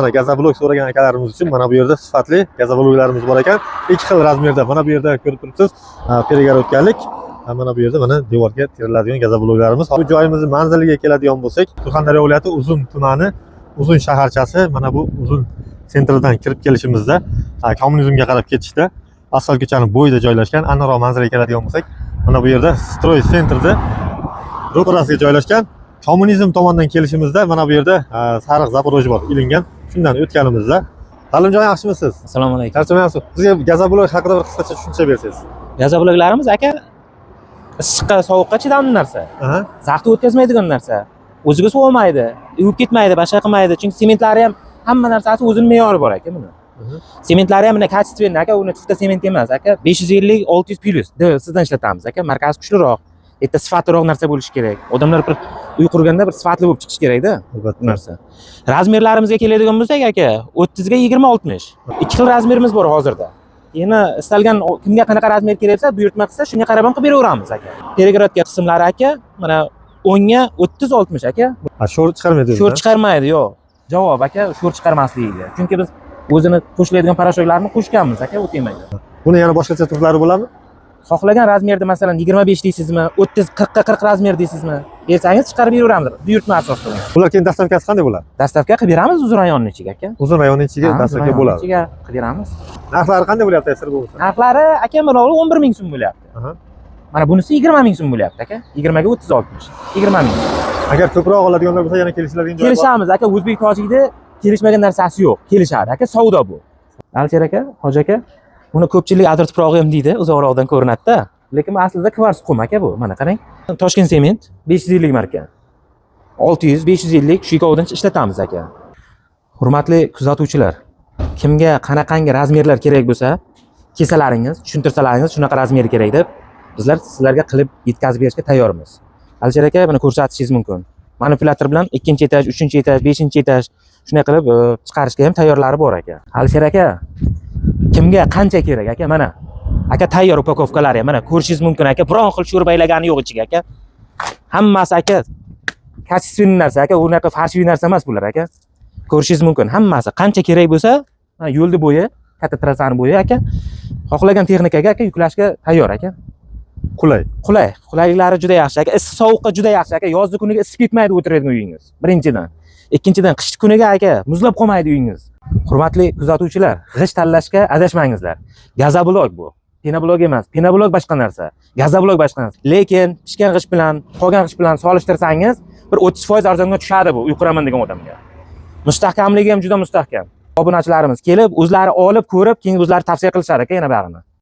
Mana gazoblok so'ragan akalarimiz uchun mana bu yerda sifatli gazobloklarimiz bor ekan. Ikki xil razmerda mana bu yerda ko'rib turibsiz, перегородка lik. Mana bu yerda mana devorga teriladigan gazobloklarimiz. Bu joyimizni manziliga keladigan bo'lsak, Surxondaryo viloyati Uzun tumani, Uzun shaharchasi, mana bu Uzun центр idan kirib kelishimizda, Kommunizmga qarab ketishda asfalt ko'chani bo'yida joylashgan. Aniqroq manzilga keladigan bo'lsak, mana bu yerda Строй центр da ro'parasiga joylashgan. Kommunizm tomondan kelishimizda mana bu yerda sariq Запорожец bor ilingan. Shundan o'tganimizda. Halimjon, yaxshimisiz? Assalomu alaykum. Charchamayapsiz? Bizga gazoblok haqida bir qisqacha tushuncha bersangiz. Gazobloklarimiz, aka, issiqqa, sovuqqa chidamli narsa. Zaxni o'tkazmaydigan narsa. O'ziga sovimaydi, uvib ketmaydi, boshqa qilmaydi. Chunki sementlari ham, hamma narsasi o'zini me'yori bor, aka, buni. Sementlari ham mana качественный, aka, uni туфта sement emas, aka. 550 600 плюс. Sizdan ishlatamiz, aka. Markasi kuchliroq. Erta sifatliroq narsa bo'lishi kerak. Odamlar bir uy qurganda bir sifatli bo'lib chiqishi kerakda. Albatta. Bu narsa. Razmerlarimizga keladigan bo'lsak, aka, 30 ga 20 60. Ikki xil razmerimiz bor hozirda. Yana istalgan kimga qanaqa razmer kerak bo'lsa, buyurtma qilsa, shunga qarab ham qilib beraveramiz, aka. Перегородка qismlari, aka, mana 10 ga 30 60, aka. Ha, sho'r chiqarmaydi o'zi? Sho'r chiqarmaydi, yo'q. Javob, aka, sho'r chiqarmasligiga. Chunki biz o'zini qo'shiladigan порошок larni qo'shganmiz, aka, u temaga. Buni yana boshqacha turlari bo'ladimi? Xohlagan razmerda, masalan, 25 deysizmi, 30 40 ga 40 razmer deysizmi, bersangiz chiqarib beraveramiz buyurtma asosida. Bular keyin доставка si qanday bo'ladi? Доставка qilib beramiz Uzun rayonni ichiga, aka. Uzun rayoni ichiga Ha, доставка Uzun rayonni bo'ladi. ichiga qilib beramiz. Narxlari qanday bo'lyapti, sir bo'lmasa? Narxlari, aka, mana bu 11 ming so'm bo'lyapti. Mana bunisi 20 ming so'm bo'lyapti, aka. 20 ga 30 60. 20 ming so'm. Agar ko'proq oladiganlar bo'lsa, yana kelishiladigan joy bor. Kelishamiz, aka, o'zbek tojikda kelishmagan narsasi yo'q. Kelishadi, aka, savdo bu. Alisher aka, Hoji aka, buni ko'pchilik adir tuprog'i ham deydi, uzoqroqdan ko'rinadi-da. Lekin bu aslida kvars qum, aka, bu. Mana qarang. Toshkent sement 550 marka. 600, 550, shu ikkovidan ishlatamiz, aka. Hurmatli kuzatuvchilar, kimga qanaqangi razmerlar kerak bo'lsa, kelsalaringiz, tushuntirsalaringiz, shunaqa razmer kerak deb, bizlar sizlarga qilib yetkazib berishga tayyormiz. Alisher aka, buni ko'rsatishingiz mumkin. Manipulyator bilan ikkinchi etaj, uchinchi etaj, beshinchi etaj shunday qilib chiqarishga ham tayyorlari bor, aka. Alisher aka, kimga qancha kerak, aka, mana. Aka, tayyor упаковка lari ham mana ko'rishingiz mumkin, aka. Biron xil sho'rbaylagani yo'q ichiga, aka. Hammasi, aka, качественный narsa, aka, unaqa фальшивый narsa emas bular, aka. Ko'rishingiz mumkin, hammasi. Qancha kerak bo'lsa, mana yo'lni bo'yi, katta trassani bo'yi, aka. Xohlagan texnikaga, aka, yuklashga tayyor, aka. Qulay. Qulay, qulayliklari juda yaxshi, aka. Issiq sovuqqa juda yaxshi, aka. Yozgi kuniga isib ketmaydi o'tiradigan uyingiz. Birinchidan. Ikkinchidan, qishki kuniga, aka, muzlab qolmaydi uyingiz. Hurmatli kuzatuvchilar, g'isht tanlashga adashmangizlar. Gazoblok bu. Пеноблок emas. Пеноблок boshqa narsa. Gazoblok boshqa narsa. Lekin pishgan g'isht bilan, qolgan g'isht bilan solishtirsangiz, bir 30% arzonga tushadi bu uy quraman degan odamga. Mustahkamligi ham juda mustahkam. Obunachilarimiz kelib, o'zlari olib, ko'rib, keyin o'zlari tavsiya qilishadi, aka, yana bag'ini.